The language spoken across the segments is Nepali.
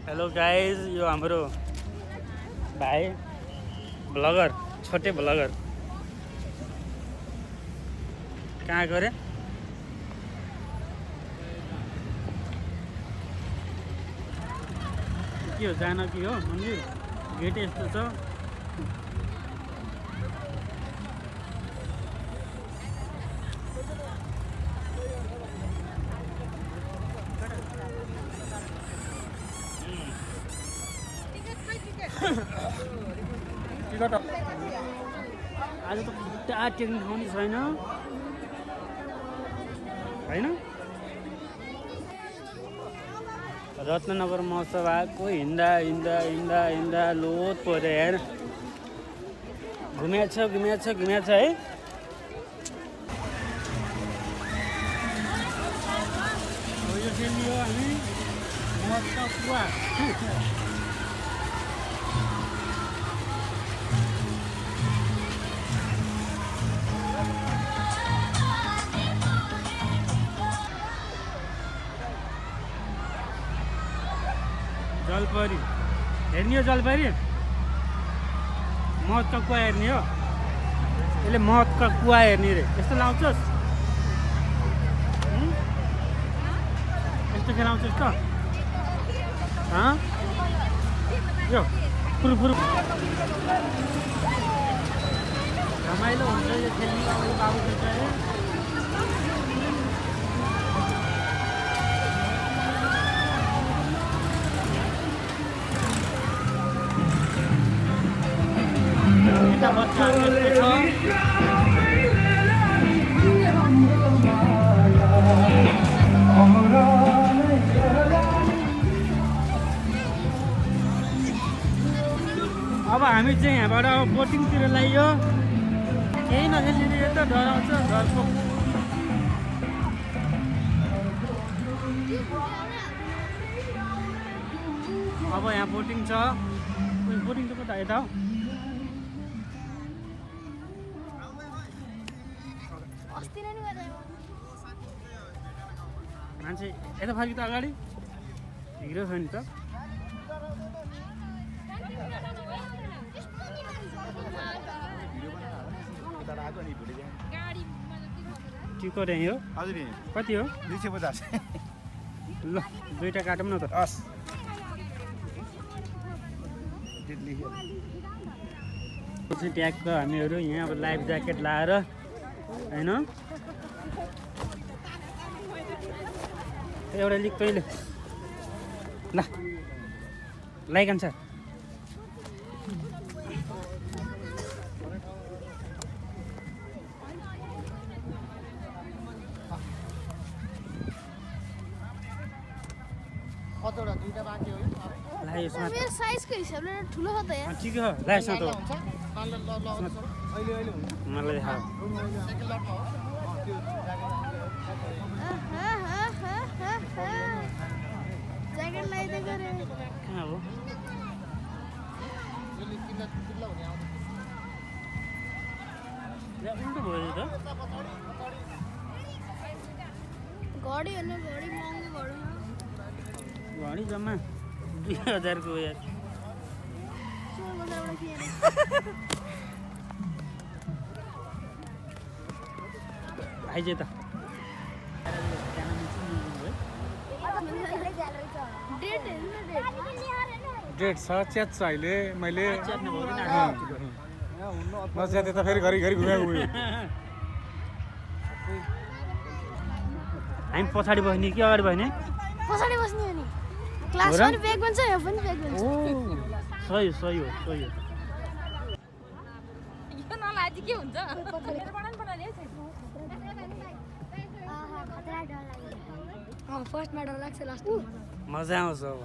हेलो गाइज, यो हाम्रो भाइ ब्लगर, छोटे ब्लगर कहाँ गरे? के हो, जान कि हो मन्दिर? गेट यस्तो छ। आज त खुट्टा टेक्नु ठाउँ छैन होइन। रत्नगर महोत्सव आएको, हिँड्दा हिँड्दा हिँड्दा हिँड्दा लोत पऱ्यो यार। घुमेछ है। यो चाहिँ हो हामी महोत्सव पुरा जलपरी हेर्ने हो। जलपरी महतका कुवा हेर्ने हो। यसले महतका कुवा हेर्ने रे। यस्तो लाउँछस्, यस्तो खेलाउँछस् त? यो फुरफुरु रमाइलो हुन्छ यो खेल्ने। बाबु खेल्छ अरे। अब हामी चाहिँ यहाँबाट बोटिङतिर लाग्यो। केही नखेल्ने यो त डराउँछ घरको। अब यहाँ बोटिङ छ। बोटिङ त कता यता हो? मान्छे यता फर्की त अगाडि हिरो छ नि त। टिकट यहीँ हो? हजुर। कति हो? 250। ल दुईवटा काटौँ न त। हस्। ट्यागको हामीहरू यहाँ अब लाइफ ज्याकेट लाएर होइन। एउटा लिक तैँले ल लाइक अनुसार कतवटा दुईटा बाँकी हो। यसमा मेरो साइजको हिसाबले ठुलो छ त यहाँ। ठिक हो। ला यसमा त अहिले हुन्छ। मलाई देखाऊ। सेकेन्ड लटमा हो त्यो ज्याकेट लगाइदिएको रे। कहाँ हो? यसले किल्ला हुने आउँछ। उल्टो भयो त। घडी हेर्नु, घडी महँगो घडीमा घडी जम्मा 2000 को यार। आइज त डेट छ च्यात छ अहिले। मैले नच्याते त फेरि घरि घुमेको उयो। हामी पछाडि बस्ने कि अगाडि बस्ने? पछाडि बस्ने हो नि। क्लासमा पनि ब्याग बन्छ, यहाँ पनि ब्याग बन्छ। सही हो। यो नलाजी के हुन्छ? फर्स्टमा डर लाग्छ, लास्ट मजा आउँछ अब।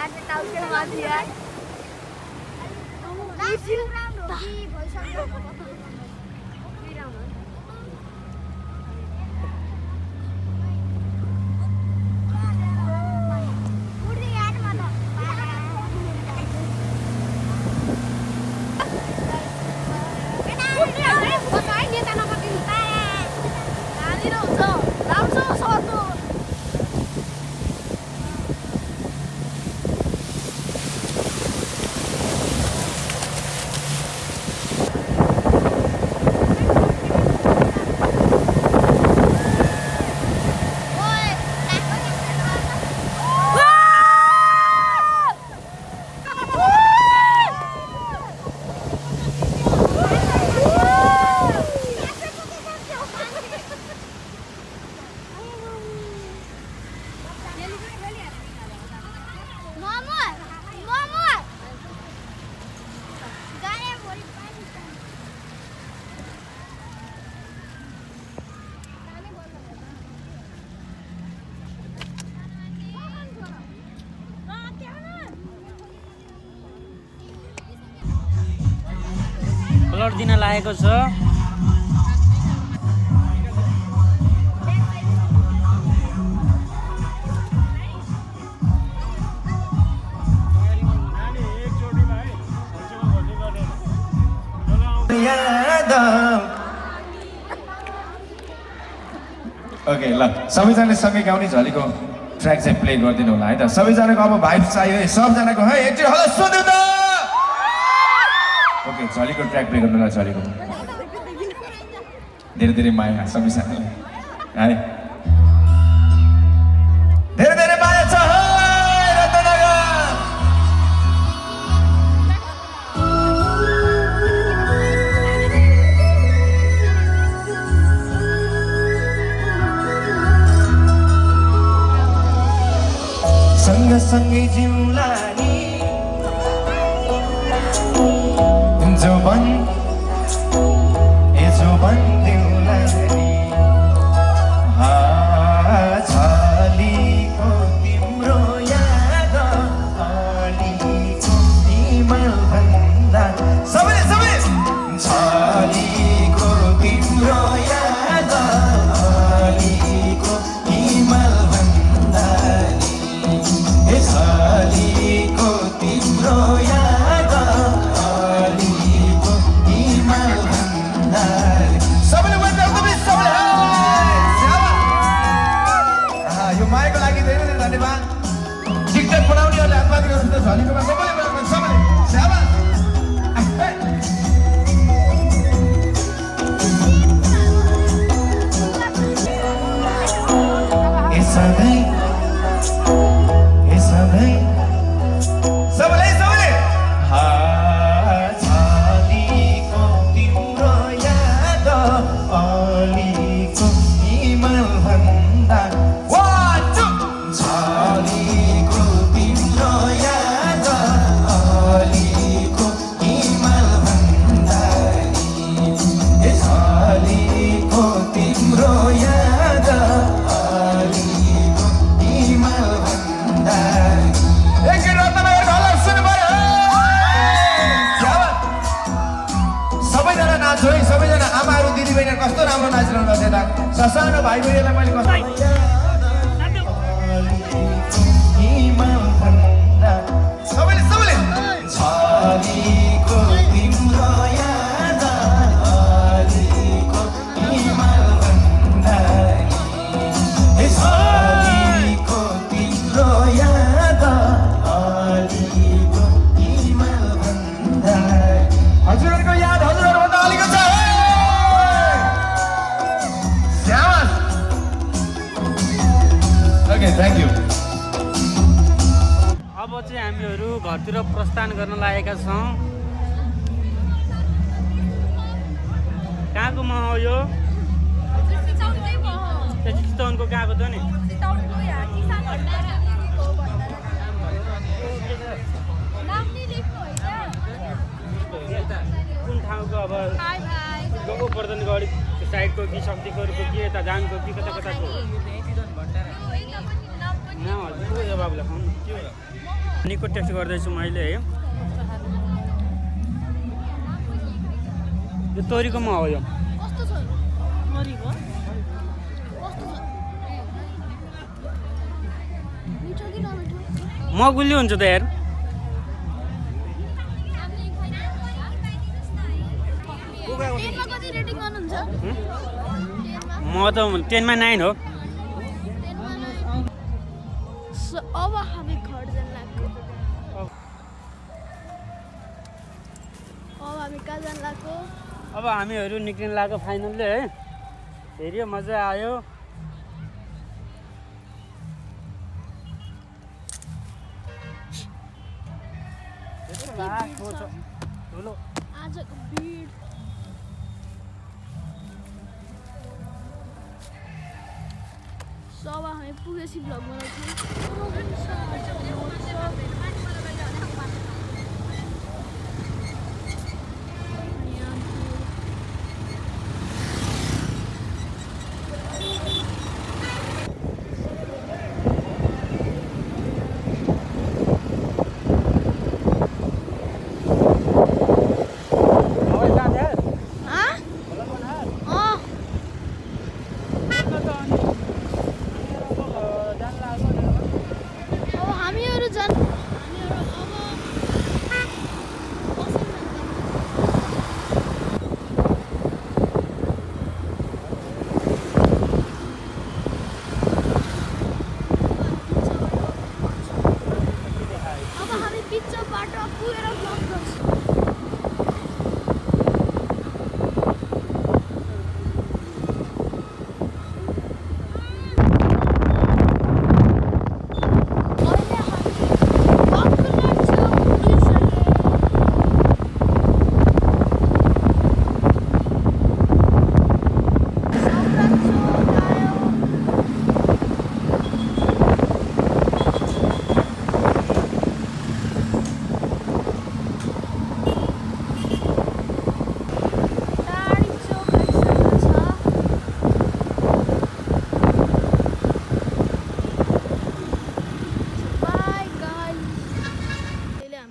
माथि टाउके माथि यार लास्ट राउन्ड हो कि भइसक्यो दुई राउन्ड हो उड्दै यार म त बसाइ नेता नपकिनु नानी हुन्छ राम्रो सर्दो कलर दिन लागेको छ ओके ल सबैजनाले सँगै गाउने झलीको ट्र्याक चाहिँ प्ले गरिदिनु होला है त सबैजनाको अब भाइब चाहियो है सबजनाको है एकचोटि होला सुन्नु त ओके झलीको ट्र्याक प्ले गर्नु होला झलीको धेरै धेरै माया सबैजनाले है धेरै धेरै माया छ है रत्नगर सँगसँगै जिउला नि जोबन दिउला नि छालीको तिम्रो याद अलीको हिमाल भन्दा सबैले छालीको तिम्रो याद अलीको हिमाल भन्दा छालीको तिम्रो याद अलीको हिमाल भन्दा सबैले यो मायाको लागि धेरै धेरै धन्यवाद टिकटक बनाउनेहरूले हातमा दिनुहोस् त झलीकोमा सबैले छालीको तिम्रो याद अलीको हिमाल भन्दा छालीको तिम्रो याद अलीको हिमाल भन्दा छालीको तिम्रो याद अलीको हिमाल भन्दा सबैजना नाच्छ है सबैजना आमाहरू दिदीबहिनी कस्तो राम्रो नाचिरहनु भएको थियो त ससानो भाइ बहिनीलाई मैले कस्तो सबैले छालीको तिम्रो याद अलीको हिमाल भन्दा छालीको तिम्रो याद अलीको हिमाल भन्दा हजुरहरूको याद हजुरहरूभन्दा अलिक छ ओके थ्याङ्क यू अब चाहिँ हामीहरू घरतिर प्रस्थान गर्न लागेका छौँ कहाँको मह हो यो चितवनको गएको त नि कुन ठाउँको अब गोवर्धनगढी साइडको कि शक्तिखोरको कि यता जानको कि कता कताको बाबुलाई खाउँ पानीको टेस्ट गर्दैछु मैले है। यो तोरीकोमा हो यो। कस्तो छ तोरीको कस्तो छ मिठो कि नमिठो म गुलियो हुन्छ त यार। टेनमा कति रेटिङ गर्नुहुन्छ म त 10 मा 9 हो। अब हामी घर जान लाग्यो अब हामी कहाँ जान लाग्यो अब हामीहरू निक्लिन लाग्यो फाइनल्ली है। हेऱ्यो मजा आयो। ठुलो आजको भिड सब हामी पुगेपछि भ्लग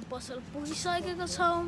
पसल पुगिसकेको छौँ।